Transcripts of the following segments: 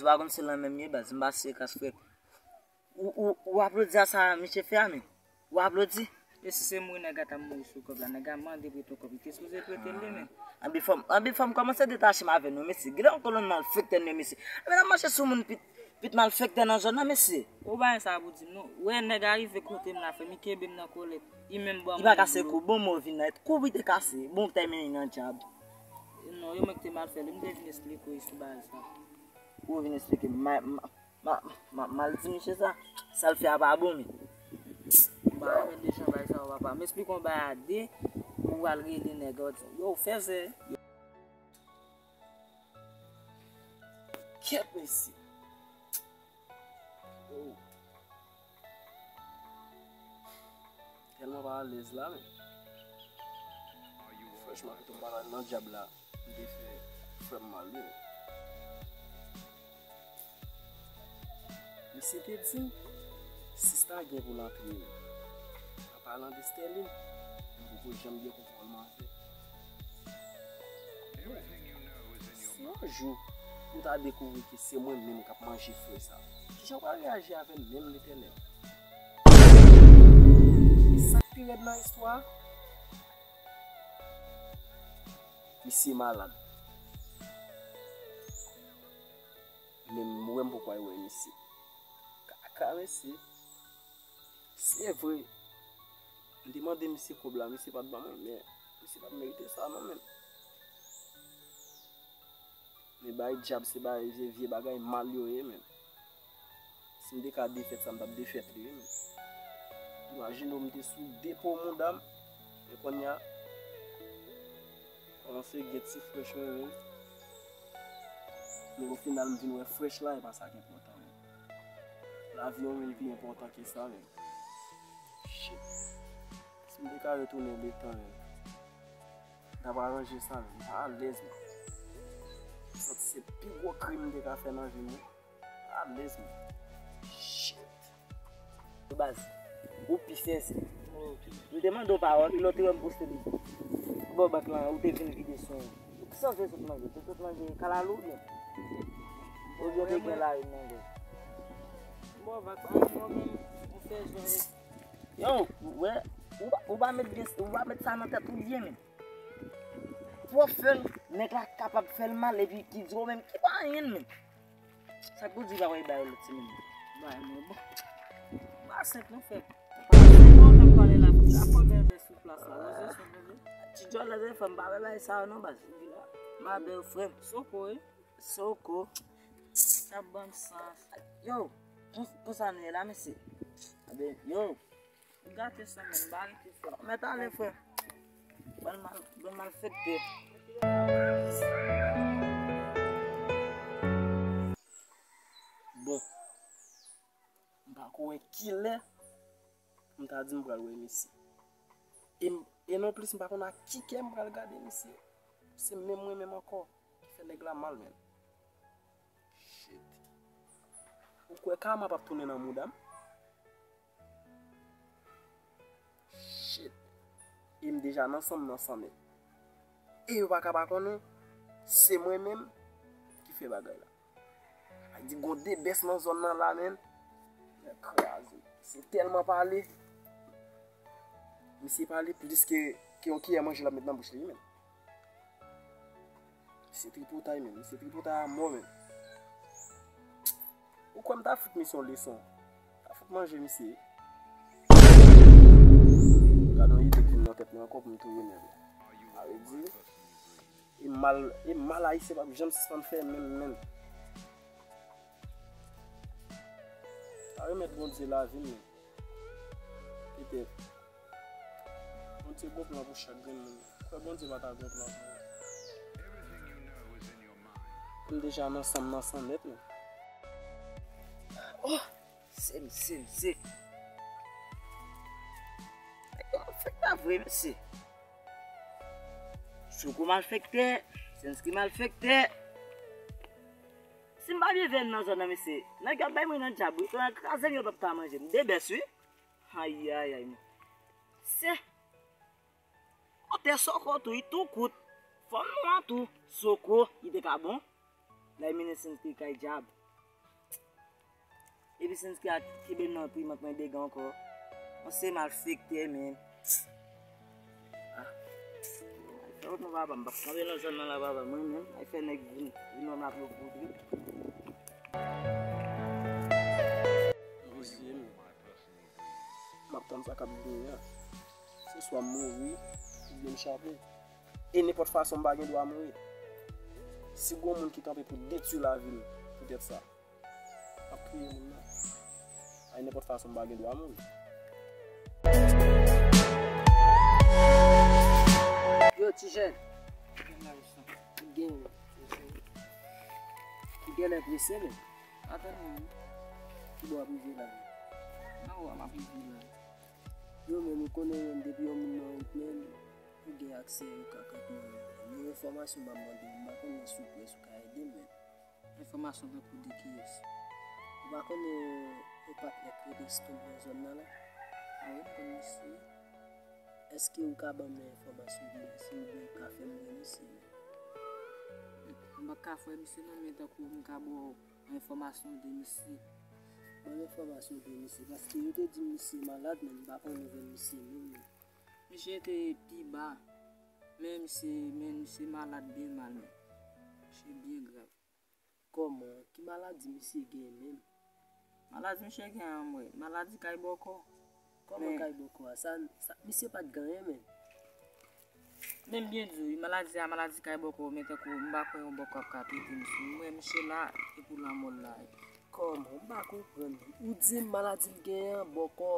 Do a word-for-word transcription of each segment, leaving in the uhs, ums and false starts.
Ou pa konn se lan menm ye baz, m pa sere kas frè. Ou, ou, ou aplodi a sa misye fè a, men. Ou aplodi. Mesye, se mouri nèg la t ap mouri sou kòb la. Nèg la mande prete kòb. Li te sipoze prete l li menm. Anben fò m, anben fò m kòmanse detache m avè nou, mesye. Gen yon kolonn malfektè nou ye, mesye. Anben n ap mache sou moun pit, pit malfektè nan zòn nan, mesye. Ou pa gen sa pou di m non. Ou wè nèg la rive kote m la, frè m, li kenbe m nan kòlèt. Li menm ban m yon dlo. Li pa kase kou, bon mwen vin nan. Kou li te kase, bon ou te mennen nan dyab. Non, yo mwen ki te mal fè l. M te vin esplike w sou bagay sa. Ou vin esplike m. Ma, ma, Ma, ma, m al di misye sa, sa l fè a pa bon, men. M pa renmen de jan bagay sa yo, papa. M esplike w bagay a de, ou al rele nèg yo, di, yo, fèzè. Kèt, mesye. Oh. Tèlman pa alèz la, men. Franchman, pito m pa t al nan dyab la. M te fè frè m mal, wi. Misye te di m, sista gen pou l antre m. An palan de Sterline, m poko janm gen kontwòl m avè l. Si yon jou, ou ta dekouvri ke se mwen menm k ap manje frè sa, kijan w pral reyaji avè m menm, Letènèl? E sa k pi rèd nan istwa a, misye malad. Men m wè m poko al wè misye. Kaka, mesye. Se vre. M te mande misye kòb la, misye pa t ban mwen, men misye pa t merite sa non, menm. Men bay dyab, se bay, se vye bagay mal yo ye, menm. Si m te ka defèt sa, m t ap defèt li, wi, menm. Imajine w, m te sou depo mouda m, men kounye a, kòmanse gen ti frèch mwen menm. Men o final, m vin wè frèch la, e pa sa k enpòtan, menm. Lavi yon moun pi enpòtan ke sa, menm. Shit. Si m te ka retounen letan, menm, m t ap aranje sa, menm. M pa alèz, menm. M santi se pi gwo krim m te ka fè nan vi m, wi. Alèz, menm. Shit. Baz, ou pi sensè. M te mande w pawòl, lè w te wè m poste li bò bank lan, ou te vin vide sou mwen. Ki sans w sot manje? Ou sot manje kalalou oubyen? Oubyen w te gen larim nan gòj? Bò bank la, mwen menm, ou fè zòrèy. Yo, ou wè, ou pa, ou pa met byen, ou pa met sa nan tèt ou byen, men. Twò fè l, nèg la kapab fè l mal, epi ki di w menm, ki pa anyen, men. Sa k pou di pa wè bay lòt timoun? Bay mwen bon. Ba senk non, frè. Bon, t ap pale la, frè. Sa fò bèbè sou plas la. Wè, se son bèbè. Ti djòl la, frè, m pa wè bay sa yo non, baz. M a bèl, frè m. Soko, wi. Soko. Sa ban m sans. Yo, kon, konsa nou ye la, mesye. Anben, yo. Ou gate san menm, ba rete frè. Mèt ale, frè. Bann mal, bann malfektè. Bon. M pa ko wè kilè m ta di m pral wè misye. E m, e non plis m pa konn ak ki kè m pral gade misye. Se menm mwen menm ankò ki fè nèg la mal, menm. Shit. Ou kwè kama p ap tounen nan mouda m? Shit. E m deja nan san m nan san nèt. E yo pa ka pa konnen, se mwen menm ki fè bagay la. Ay di gon de bès nan zòn nan la, menm. Kraze. Se tèlman pale. Misye pale plis ke, ke yon kiyè manje l ap met nan bouch li, menm. Misye tripotay, menm. Misye tripotay a mò, menm. Ou kwè m ta fout misye yon leson? Ta fout manje misye. Gade yon ide k vin nan tèt mwen ankò pou m touye nèg la. Sa vle di, e mal, e mal Ayisyen p ap janm sispann fè menm, menm. Pa remèt Bondye lavi m, menm. Petèt. Bondye gon plan pou chak grenn moun. Kwè Bondye pa ta gon plan pou mwen. M deja nan san m nan san nèt, men. Oh! Se misye, misye. Nèg yo malfektè vre, mesye. Soko malfektè, Sensky malfektè. Si m pa byen vè nan zòn nan, mesye, nèg yo ap bay mwen nan dyab, wi. Yo kraze m, yo p ap ka manje m. De bès, wi. Ayayay, men. Se. Motè Soko tou, li tou kout. Fanm nwa tou. Soko, li te ka bon. Lè mennen Sensky kay dyab. Epi Sensky a kenbe m nan trimant mwen dega ankò. Mwen se malfektè, men. Ah. Fè wòt non, papa, m p ap kanpe nan zòn nan la, papa. Mwen menm, ay fè nèg vin, vin wè m ap lòt kote. Mesye, m ap tann sa k ap vini an. Se swa m mouri, oubyen m chape. E nenpòt fason, m pa gen dwa mouri. Si gon moun ki kanpe pou detwi lavi m poutèt sa, m ap touye moun nan. Ay, nenpòt fason, m pa gen dwa mouri. Yo, ti jèn. Gen. Ou genlè prese, men. Atè non. Ki bò w ap rive la? Anwo a m ap rive la. Yo, men nou konnen, men depi yon moun nan wout, men ou gen aksè yo ka kanpe. Men yon enfòmasyon m ap mande w, m pa konnen si w près ou ka ede m, men. Enfòmasyon tankou de kiyès? Ou pa konnen yon patnè k rele Stone nan zòn nan la? A wi, m konn misye. Èske ou ka ban m enfòmasyon de misye oubyen ou ka fè m wè misye? M pa ka fè misye non, men tankou m ka ba w enfòmasyon de misye. Ban m enfòmasyon de misye, paske yo te di m misye malad, men m pa konn nouvèl misye menm. Misye te pi ba, men misye, men misye malad byen mal, men. Misye byen grav. Kòman? Ki maladi misye genyen menm? Maladi misye genyen an, mwen, maladi kay bòkò. Kòman kay bòkò a? Sa, sa, misye pa t gen anyen menm. Men m byen di w, maladi a, maladi kay bòkò, men tankou m pa kwè yon bòkò ap ka trete misye. Mwen, misye la, e pou lanmò l la ye. Kòman? M pa konprann. Ou di m maladi l genyen an, bòkò,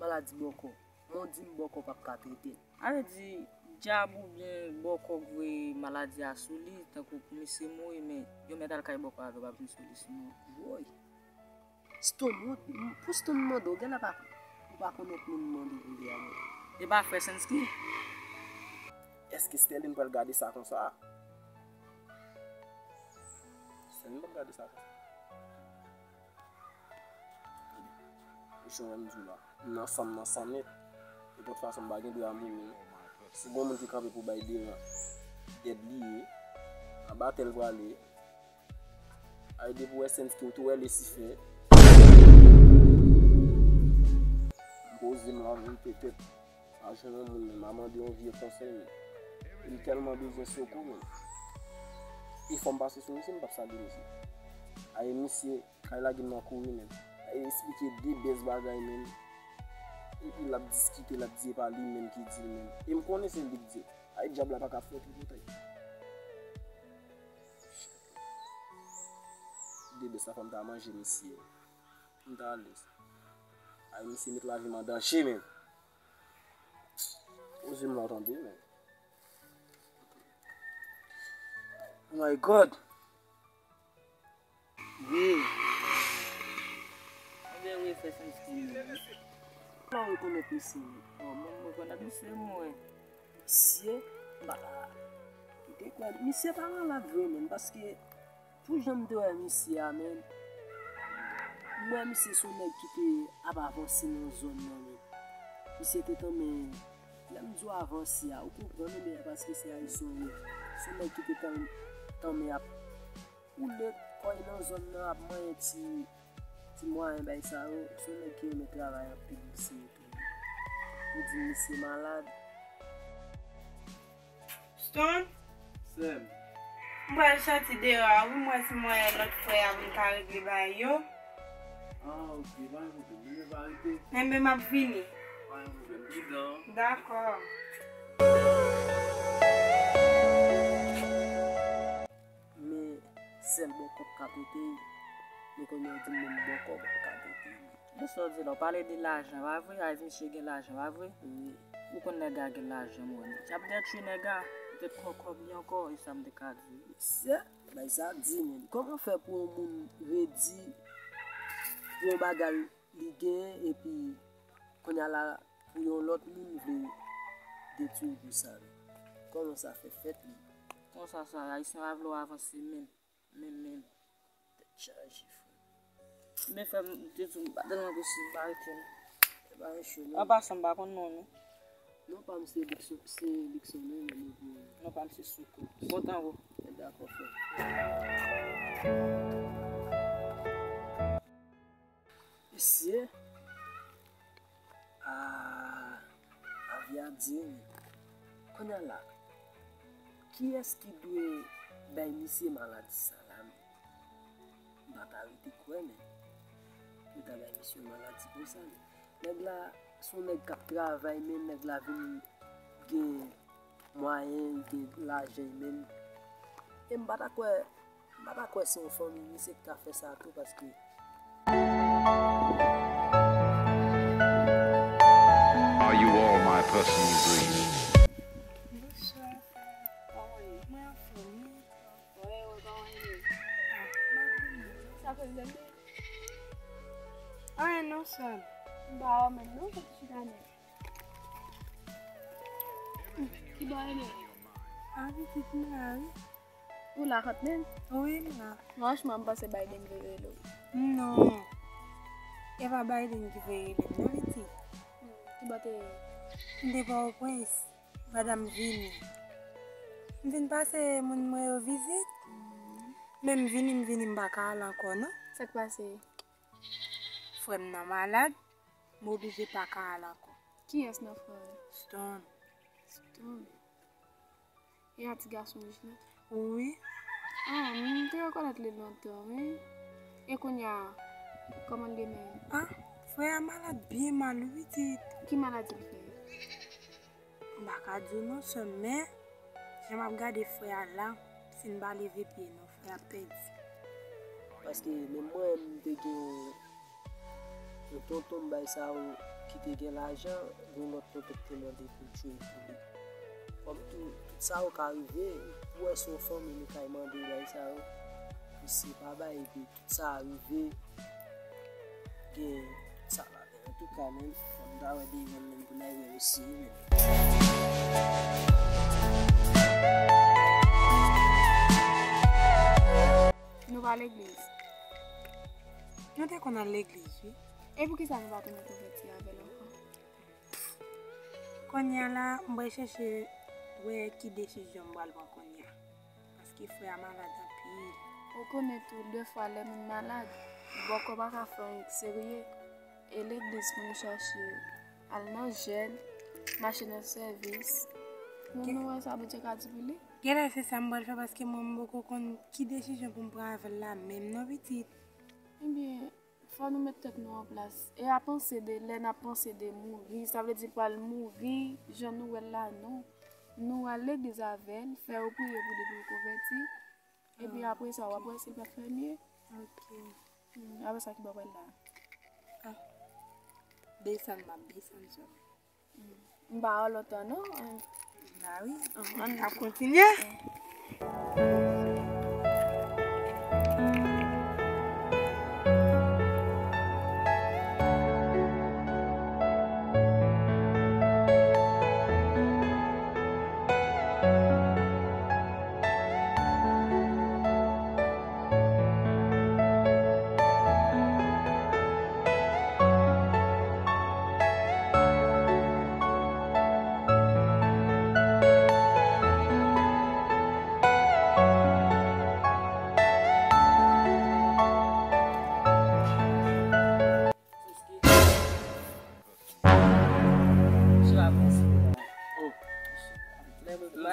maladi bòkò. Men w di m bòkò p ap ka trete l. A vle di, dyab oubyen bòkò k voye maladi a sou li, tankou pou misye mouri, men yo mèt al kay bòkò avè w, pa vin sou li, sinon. Woy! Stone, ou, m, pou Stone mande w, genlè pa, ou pa konn moun mande w kounye a, non. E pa frè Sensky? Èske Sterline pral gade sa konsa? Sterline pral gade sa konsa. Mesye, wè m di w la, m nan san m nan san nèt. Nenpòt fason, m pa gen dwa mouri non. Si gon moun ki kanpe pou bay devan, dèd li ye. Anba tè l prale. Ay, depi w wè Sensky, ou tou wè Lisifè. M poze m la, m petèt. Pa jwenn yon moun, men m a mande yon vye konsèy, men. E m tèlman bezwen sekou, men. E fò m pase sou misye, m p ap salye misye. Ay, misye, kay lage m nan kouri, men. Ay, eksplike de bèz bagay, men. Epi l ap diskite, l ap di e pa li menm ki di l, men. E m konnen se li k di l. Ay, dyab la pa ka fè tripotay. De bèz sa fò m ta manje misye. M ta alèz. Ay, misye met lavi m an danje, men. Poze m la, tande, men. Oh my God! Wi. Ebyen, wi, frè Sensky, wi. Kòman w rekonèt misye, wi? Bon, mwen, m rekonèt misye, mwen. Misye, m pa ka, m te kwè, misye pa malad vre, menm, paske pou jan m te wè misye a, menm, m wè misye se yon nèg ki te ap avanse nan zòn nan, menm. Misye te tanmen, lè m di w avanse a, ou konprann, ou byen, paske se Ayisyen w ye. Se yon nèg ki te tan-, tanmen ap woule kò l nan zòn nan, ap manyen ti, ti mwayen bay sa yo. Se yon nèg ki renmen travay anpil, misye ye tou. Ou di misye malad. Stone? Sè m. M pral soti deyò a, wi, m wè si m wè lòt frè a pou m ka regle bagay yo. Ah, ok, pa gen pwoblèm. Mwen menm pa rete. Enben, m ap vini. Pa gen pwoblèm. Pridan. Dakò. Men sèl bòkò k ka trete l, men kounye a w di m menm bòkò p ap ka trete l. Men sa w di la, w pale de lajan, pa vre? A di misye gen lajan, pa vre? Wi. Ou konn nèg la gen lajan, mwen. T ap detwi nèg la, petèt kòkòb li ankò, e sa m te ka di. Sè, bay sa di, men. Kòman fè pou yon moun redi pou yon bagay li genyen, epi kounye a la, pou yon lòt moun vle detwi l pou sa, men? Kòman sa fè fèt, men? Konsa sa, Ayisyen pa vle w avanse menm. Menm, menm. Tèt chaje, frè. Men frè m, m te di w, m pa tèlman posib, m pa rete non. E pa yon cho, non. An pasan, m pa konn non w, non. Non pa m se Luckson, se Luckson, wi, men nou pou... Non pa m se Soukou. Bon tango. Dakò, frè. Mesye, a, avi a di wi. Kounye a la, kiyès ki dwe bay misye maladi sa la menm? M pa ta rete kwè, men. Yo ta bay misye maladi konsa, men. Nèg la, se yon nèg k ap travay, men nèg la vin gen mwayen, li gen lajan, men. E m pa ta kwè, m pa ta kwè se yon fanmi misye ki ta fè sa tou, paske Are you all my personal dreams? Bonswa, frè. Kòman w ye? Mwen anfòm, wi. Anfòm, wi, kòman w ye? Ah, m ap byen. Sa fè lè m ye? Anyen non, sè m. M pa wè w menm non, kote w chita nèt? Kibò w rele? Ah, pitit, m la, wi. Ou la kantmenm? Wi, m la. Franchman, m panse Biden vle rele w. Non. E pa Biden ki vle rele m, non, pitit. Hmm, kibò w te ye? M te Pòtoprens. Madanm vini. M vin pase moun mwen yo vizit. Men m vini, m vini, m pa ka al ankò, non. Sa k pase? Frè m nan malad. M oblije pa ka al ankò. Kiyès nan frè w yo? Stone. Stone. E a ti gason wouj la? Wi. Ah, m te rekonèt li lontan, wi. E kounye a, kòman l genyen? Ah, frè a malad byen mal, wi, pitit. Ki maladi l fè? M pa ka di w non, sè m, men jan m ap gade frè a la, si n pa leve pye non, frè a ap pèdi. Paske menm mwen, m te gen yon tonton m bay sa yo ki te gen lajan, gen yon lòt tonton ki te mande pou l tchwe pou li. Kòm tou, tout sa yo ka rive, ou wè se yon fanmi nou kay mande bay sa yo, misye pa bay, epi tout sa rive, gen tout sa pa. Antouka, men, fò n ta wè deyò l menm pou n al wè mesye yo menm. Nou pa legliz? Nou te konn al legliz, wi. E poukisa nou pa tounen konvèti avè l ankò? Kounye a la, m pral chèche wè ki desizyon m pral pran kounye a. Paske frè a malad anpil. Ou konnen tou, defwa lè moun malad, bòkò pa ka fè anyen k serye. E legliz pou nou chache, al nan jèn, mache nan sèvis. Pou nou wè sa Bondye ka di pou li. Genlè se sa m pral fè paske mwen m poko konn ki desizyon pou m pran avè l la menm non pitit. Ebyen, fò nou met tèt nou an plas. E a panse de, lè n ap panse de mouri, sa vle di pral mouri, jan nou wè l la non. Nou al legliz avè l, fè yo priye pou li pou l konvèti. Epi apre sa, w ap wè si l p ap fè mye. Ok. Hmm, apre sa, ki bò w pral la? Ah. Desann, m ap desann sèlman. M pa wè w lontan non. M la wi. Ann ap kontinye.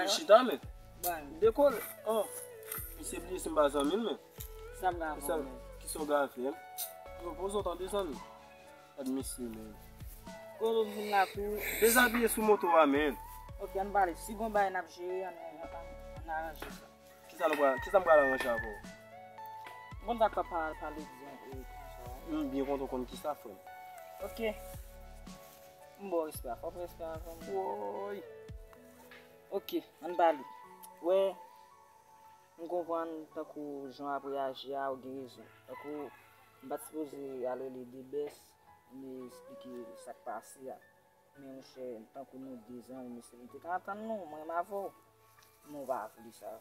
Chita men. Dekole. Oh. Misye bliye si m pa zanmi l men. Sa m ka fè men. Kisa w ka fè? Yo poze w tande zanmi. Gad misye men. Kote w vin la tou? Dezabiye sou moto a men. Ok, ann pale. Si gon bagay n ap jere, ann aranje sa. Kisa nou pral, kisa m pral aranje avè w? M konn sa k ap pale di an e konsa. M byen kontan w konn kisa frè m. Ok. M ba w respè a. Fò w pran respè a frè m. Woy. Ok, ann pale. Wè, m konprann tankou jan w ap reyaji a, ou gen rezon. Tankou m pa t sipoze al rele Debès, m esplike sa k pase a. Men monchè, tankou nou de zanmi, mesye, m te ka antann nou, mwen menm avè w. Men w pa vle sa.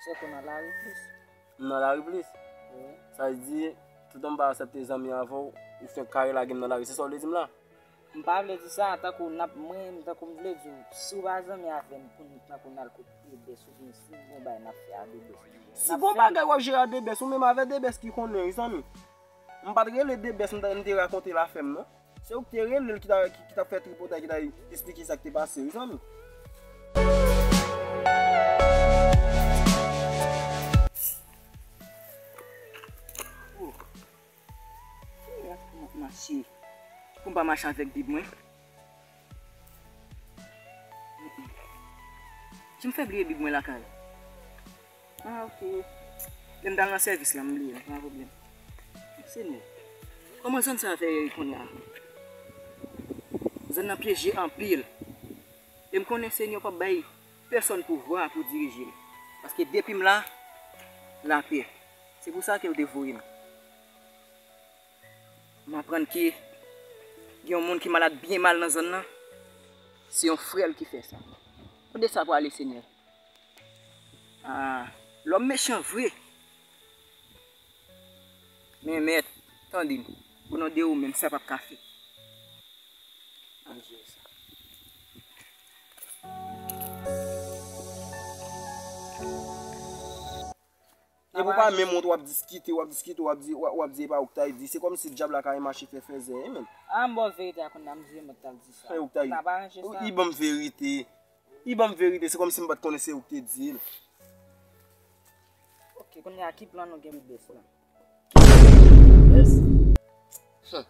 Se kou nan lari plis. M nan lari plis? Wi. Sa vle di, toutan m pa aksepte zanmi avè w, ou fenk kare lage m nan lari, se sa w vle di m la? M pa vle di sa, tankou n ap, mwen, tankou m vle di w, si w pa zanmi avè m, pou n tankou n al kot Debès, oubyen si gon bagay n ap fè a Debès. Si gon bagay w ap jere a Debès, ou menm avè Debès ki konnen, wi zanmi. M pa t rele Debès, m ta, m te rakonte l afè m, non. Se ou ki te rele l ki ta, ki, ki t ap fè tripotay, ki ta esplike sa k te pase, wi, zanmi. Oh. Ki rès pou m ap mache? Pou m pa mache avèk Bib mwen? Mm, mm. Jan m fè bliye Bib mwen lakay? Ah, ok. Lè m t al nan sèvis la, m bliye l, pa pwoblèm. Senyè, kòman zòn sa a fè rèy kounye a? Zòn nan pyeje anpil. E m konnen Senyè w p ap bay pèsonn pouvwa pou dirije l. Paske depi m la, lapè. Se pou sa ke w te voye m. M aprann ke gen yon moun ki malad byen mal nan zòn nan. Se yon frè l ki fè sa. Kote sa pwale, Senyè? Ah, lòm mechan vre. Men Mèt, tande m. O non de ou menm, sa p ap ka fèt. An Jezi. Epi w pa menm wont, w ap diskite, w ap diskite, w ap di, w ap, w ap di e pa ou k ta di. Se kòmsi dyab la ka mache fè fèzè, wi, menm. A, m ba w verite a, kounye a m di e mwen k t al di sa. E ou k ta di. Sa pa ranje sa. I ban m verite. I ban m verite, se kòmsi m pa t konnen se ou k te di l. Ok, kounye a ki plan nou gen pou Debès la? Debès? Huh.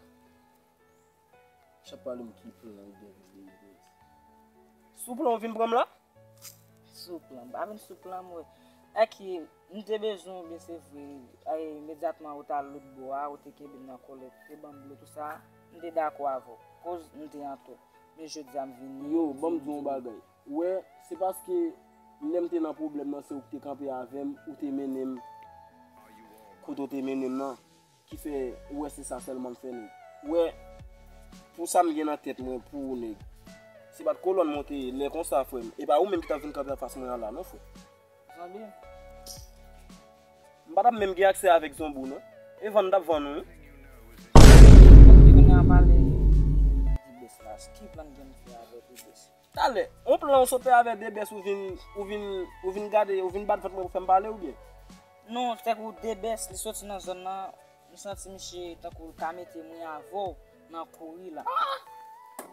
Chak pale m ki plan ou gen pou Debès. Sou plan ou vin pran m la? Sou plan, m pa vin sou plan mwen. Èske m te bezwen w byen se vre, e, imedyatman ou t al lòt bò a, ou te kenbe m nan kòlèt, ou te ban m dlo, tou sa, m te dakò avè w, koz m te an tò. Men jodi a m vini. Yo, ban m di w yon bagay. Ou wè, se paske lè m te nan pwoblèm nan, se ou ki te kanpe avè m, ou te mennen m kote w te mennen m nan, ki fè ou wè se sa sèlman m fè, nèg. Ou wè, pou sa m gen nan tèt mwen pou ou, nèg, se pa t kolòn mwen te ye, lè konsa, frè m. E pa ou menm ki t ap vin kanpe anfas mwen an la, non, frè. Zanmi. M pa t ap menm gen aksè avèk Zonbo, non. E vann m t ap vann ou, wi. Epi kounye a pale Debès la, ki plan gen m fè avèk Debès? Talè, yon plan ou sot fè avèk Debès, ou vin, ou vin, ou vin gade, ou vin bat vant mwen pou fè m pale oubyen? Non, tankou Debès, li soti nan zòn nan, m santi misye tankou l ka mete mwen avè w nan kouri la.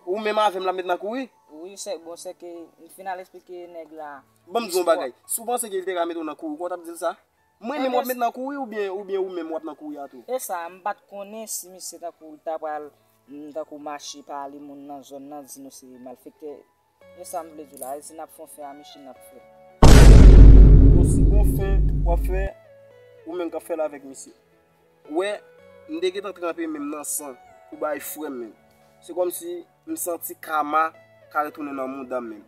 Ou menm avè m l ap met nan kouri? Wi, se, bon, se ke m fin al eksplike nèg la. Ban m di w yon bagay. Si w panse ke li te ka mete w nan kouri, ou konn t ap di l sa? Mwen menm w ap met nan kouri oubyen, oubyen ou menm w ap nan kouri a tou? E sa, m pa t konnen si misye tankou l ta pral, mm, tankou mache pale moun nan zòn nan, di nou se malfektè. E sa m vle di w la, e si n ap fè yon fen a misye, n ap fè. Bon, si gon fen w ap fè, ou menm k ap fè l avèk misye. Ou wè, m te gentan tranpe men m nan san pou bay frè m menm. Se kòmsi m santi kama ka retounen nan mouda m menm.